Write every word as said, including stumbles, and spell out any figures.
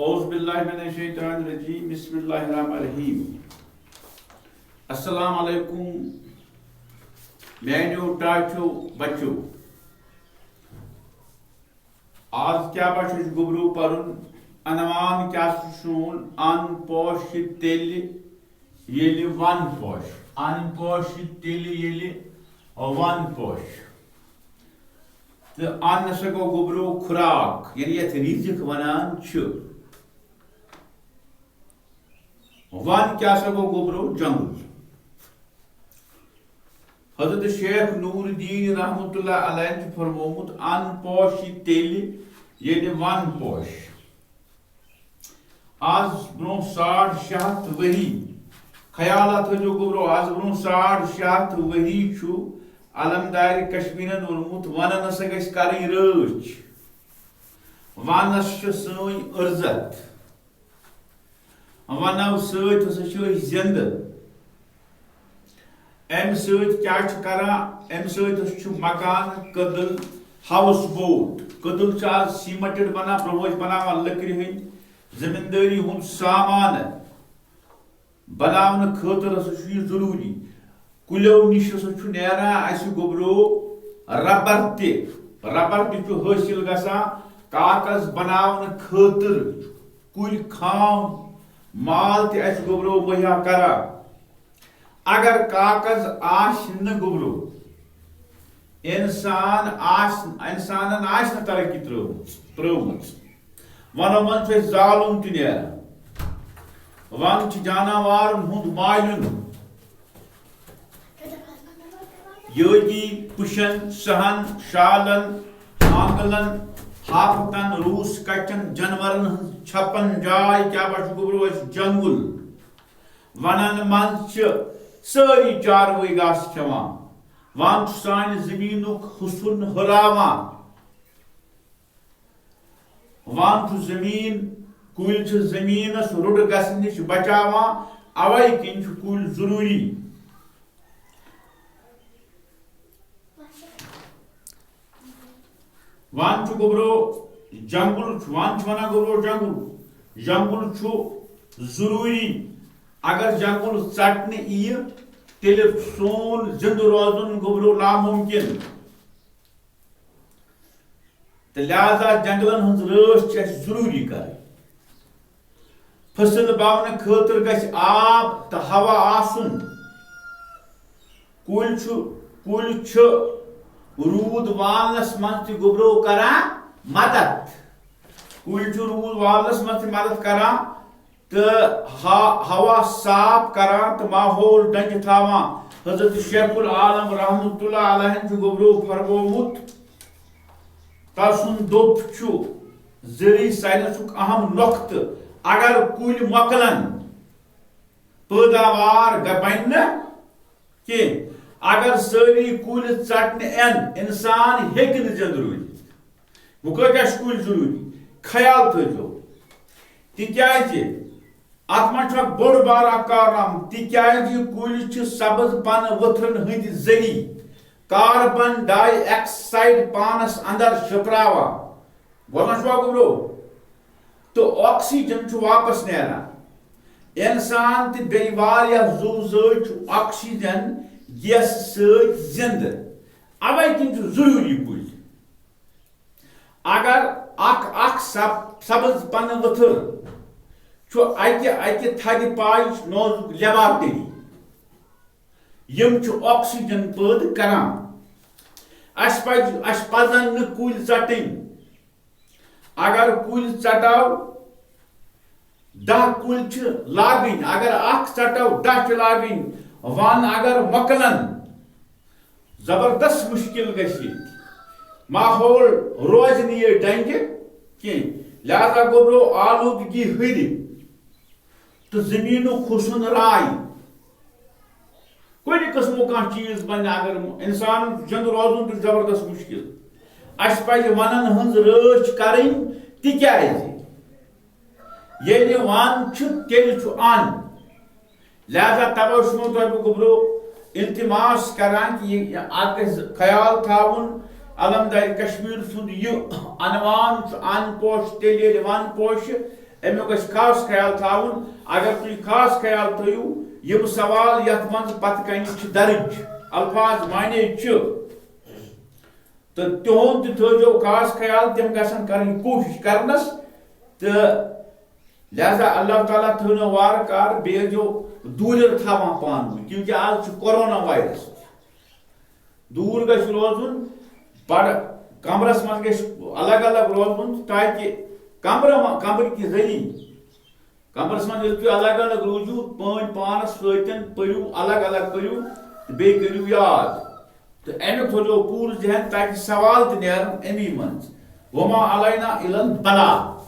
اعوذ باللہ من الشیطان الرجیم، بسم اللہ الرحمن الرحیم۔ السلام علیکم میانیو ٹاٹھیو بچو۔ آز کیا بچو چھُ گوٚبرو پرُن؟ عنوان کیا چھُ سون؟ ان پوش تیٚلہِ ییٚلہِ ون پوش۔ ان پوش تیٚلہِ ییٚلہِ ون پوش۔ تہٕ ان ہسا گوٚو گوٚبرو خوراک، یعنی یتھ رزق ونان چھِ۔ ون کیا سا گوٚو گوٚبرو؟ جنگل۔ حضرت شیخ نور الدین رحمت اللہ علیہ چھُ فرمومُت، ان پوش یہِ تیٚلہِ ییٚلہِ ون پوش۔ آز برونٛہہ ساڑ شےٚ ہتھ ؤری، خیالات تھٲیزیو گوٚبرو، آز برونٛہہ ساڑ شےٚ ہتھ ؤری چھُ علمدارِ کشمیرن ووٚنمُت، ونن ہسا گژھِ کرٕنۍ رٲچھ، ونس چھِ سٲنۍ عزت، ونو سۭتۍ ہسا چھِ أسۍ زندٕ۔ امہِ سۭتۍ کیٛاہ چھُ کران؟ امہِ سۭتۍ ہسا چھُ مکان، کٔدٕل، ہاوُس بوٹ۔ کٔدٕل چھِ آز سیمنٹڈ بنان، برونٛہہ ٲسۍ بناوان لٔکرِ ہٕنٛدۍ۔ زٔمیٖندٲری ہُنٛد سامان بناونہٕ خٲطرٕ ہسا چھُ یہِ ضروٗری۔ کُلٮ۪و نِش ہسا چھُ نیران اَسہِ گوٚبرو ربر تہِ۔ ربر تہِ چھُ حٲصِل گژھان کاغذ بناونہٕ خٲطرٕ۔ کُلۍ خام مال تہِ اَسہِ گوٚبرو مہیا کران۔ اگر کاغذ آسہِ نہٕ گوٚبرو، انسان آسہِ، انسانن آسہِ نہٕ ترقی ترٲومٕژ، ترٲومٕژ۔ ونو منٛز چھُ اَسہِ زالُن تہِ نیران۔ ون چھُ جاناوارن ہُنٛد مالیُن۔ یٲگی پُشن، سہن، شالن، آنگلن، ہاپتن، روٗس کچن، جانورن ہٕنٛز چھپن جاے، کیٛاہ بچہِ گوٚبرو اَسہِ جنگل۔ ونن منٛز چھِ سٲری چاروٲے گاسہٕ کھٮ۪وان۔ ون چھُ سانہِ زٔمیٖنُک حُسُن ہُراوان۔ ون چھُ زٔمیٖن، کُلۍ چھِ زٔمیٖنس رُڈٕ گژھنہٕ نِش بچاوان، اوے کِنۍ چھِ کُلۍ ضروٗری۔ ون چھُ گوٚبرو جنگل، ون چھِ ونان گوٚبرو جنگل۔ جنگل چھُ ضروٗری۔ اگر جنگل ژٹنہٕ یِیہِ، تیٚلہِ سون زندٕ روزُن گوٚبرو ناممکن۔ تہٕ لہذا جنگلن ہٕنٛز رٲچھ چھِ اَسہِ ضروٗری کرٕنۍ۔ فصل بونہٕ خٲطرٕ گژھِ آب تہٕ ہوا آسُن۔ کُلۍ چھُ، کُلۍ چھِ روٗد والنس منٛز تہِ گوٚبرو کران مدد۔ کُلۍ چھِ روٗد والنس منٛز تہِ مدد کران تہٕ ہا-، ہوا صاف کران تہٕ ماحول ڈنجہِ تھاوان۔ حضرت شیخ العالم رحمت اللہ علیہ چھُ گوٚبرو فرمومُت، تسُنٛد دوٚپ چھُ زرعی ساینسُک اہم نۄقطہٕ۔ اگر کُلۍ مۄکلن، پٲداوار گہ-، بنہِ نہٕ کینٛہہ۔ اگر سٲری کُلۍ ژٹنہٕ یِن، انسان ہیٚکہِ نہٕ زِندٕ روٗزِتھ۔ وۄنۍ کۭتیٛاہ چھِ کُلۍ ضروٗری؟ خیال تھٲیزیو۔ تِکیٛازِ اتھ منٛز چھُ اکھ بوٚڑ بار اکھ کارنامہٕ، تِکیٛازِ کُلۍ چھِ سبز پنہٕ ؤتھرن ہٕنٛدۍ ذٔریعہٕ کاربن ڈاے آکسائیڈ پانس اندر شِٹراوان۔ بوزان چھُوا گوٚبرو؟ تہٕ آکسیجن چھُ واپس نیران۔ انسان تہٕ بیٚیہِ واریاہ زُو زٲژ چھُ آکسیجن گیسہٕ سۭتۍ زِندٕ۔ اوے کِنۍ چھُ ضروٗری کُلۍ۔ اگر اکھ، اکھ سب-، سبز پنہٕ ؤتھٕر چھُ اکہِ، اکہِ تھدِ پایِچ نوزُک لیبارٹری۔ یِم چھِ آکسیجن پٲدٕ کران۔ اَسہِ پَزِ، اَسہِ پَزَن نہٕ کُلۍ ژَٹٕنۍ۔ اگر کُلۍ ژَٹو، دَہ کُلۍ چھِ لاگٕنۍ، اگر اکھ ژَٹو، دَہ چھِ لاگٕنۍ۔ وَن اگر مۄکلَن، زبردست مُشکِل گژھِ ییٚتہِ۔ ماحول روزِ نہٕ یہِ ڈنٛگہِ کینٛہہ۔ لہذا گوٚبرو آلوٗدگی ہُرِ۔ تہٕ زٔمیٖنُک حُسُن راے۔ کُنہِ قٕسمُک کانٛہہ چیٖز بنہِ، اگر اِنسان زِندٕ روزُن تہِ چھُ زبردست مُشکِل۔ اَسہِ پَزِ وَنَن ہٕنٛز رٲچھ کَرٕنۍ، تِکیٛازِ ییٚلہِ وَن چھُ، تیٚلہِ چھُ اَن۔ لہذا توے چھُسو تۄہہِ بہٕ گوٚبرو التماس کران کہِ یہِ، یہِ اَتھ گژھِ خیال تھاوُن، علمدارِ کشمیٖر سُنٛد یہِ عنوان چھُ اَن پوش تیٚلہِ ییٚلہِ وَن پوشہِ۔ امیُک گژھِ خاص خیال تھاوُن۔ اگر تُہۍ خاص خیال تھٲیِو، یِم سوال یَتھ منٛز پتہٕ کنہِ چھِ درٕج، الفاظ معنی چھِ، تہٕ تِہُنٛد تہِ تھٲیزیو خاص خیال، تِم گژھن کرٕنۍ کوٗشِش کرنس۔ تہٕ لہذا اللہ تعالیٰ تھٲونو وارٕ کارٕ، بیٚیہِ ٲسۍزیو دوٗرٮ۪ر تھاوان پانہٕ ؤنۍ، کیونکہ آز چھُ کورونا وایرس۔ دوٗر گژھِ روزُن، بڑٕ کمرس منٛز گژھِ الگ الگ روزُن، تاکہِ کمرٕ ما-، کمرٕ کہِ ذٔریعہٕ، کمرس منٛز ییٚلہِ تُہۍ الگ الگ روٗزِو، پٲنۍ پانس سۭتۍ پٔرِو، الگ الگ پٔرِو تہٕ بیٚیہِ کٔرِو یاد۔ تہٕ امیُک تھٲوزیو پوٗرٕ ذہن، تاکہِ سوال تہِ نیرن امی منٛز۔ وما علینا الا البلاغ۔